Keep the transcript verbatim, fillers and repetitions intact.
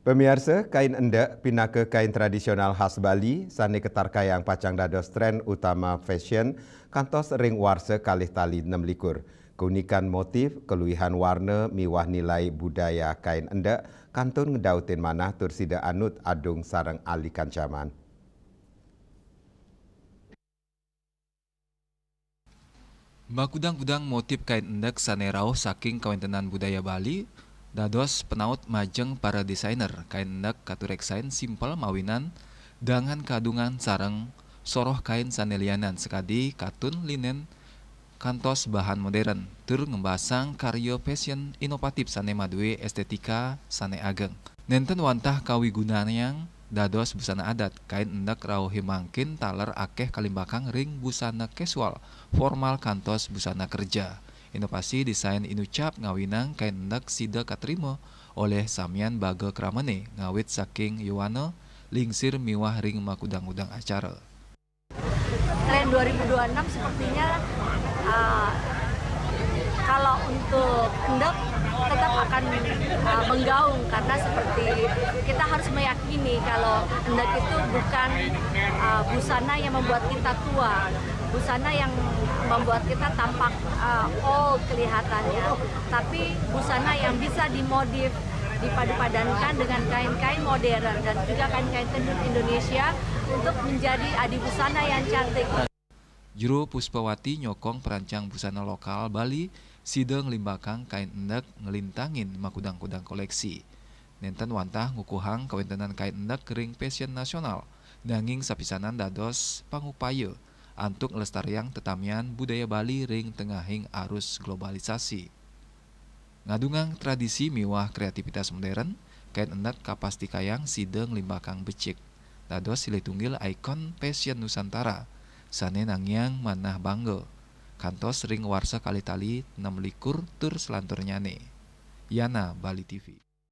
Pamiarsa, kain endek pinaka kain tradisional khas Bali, sane katarkayang pacang dados tren utama fashion kantos ring warsa kalih tali nem likur. Keunikan motif, keluihan warna, miwah nilai budaya kain endek kantun ngedautin manah tur sida anut adung sareng alikan jaman. Makudang-kudang motif kain endek sane rauh saking kawentenan budaya Bali, dados penaut majeng para desainer kain endek katureksain simpel mawinan dangan kadungan sareng soroh kain sane lianan sakadi katun linen kantos bahan modern, tur ngembasang karya fashion inovatif sane madue estetika sane ageng. Nenten wantah kawigunayang dados busana adat, kain endek rauhing mangkin taler akeh kalimbakang ring busana casual, formal kantos busana kerja. Inovasi desain inucap ngawinang kain endek sida katrima olih samian baga kramane ngawit saking yowana, lingsir miwah ring makudang-kudang acara. Tren dua ribu dua enam sepertinya, uh, kalau untuk endek tetap akan, uh, menggaung, karena seperti kita harus meyakini kalau endek itu bukan, uh, busana yang membuat kita tua, busana yang membuat kita tampak, uh, old kelihatannya, tapi busana yang bisa dimodif, dipadu-padankan dengan kain-kain modern dan juga kain-kain tenun Indonesia untuk menjadi adi busana yang cantik. Jero Puspawati nyokong perancang busana lokal Bali sida nglimbakang kain endek nglintangin makudang-kudang koleksi. Nenten wantah ngukuhang kawentenan kain endek ring fashion nasional, nanging sapisanan dados pangupaya antuk nglestariang tetamian budaya Bali ring tengahing arus globalisasi. Ngadungang tradisi miwah kreativitas modern, kain endek kapastikayang sida nglimbakang becik dados silih tunggil ikon fashion Nusantara sane nangiang manah bangga kantos ring warsa kalih tali nem likur tur selanturnyane. Yana, Bali T V.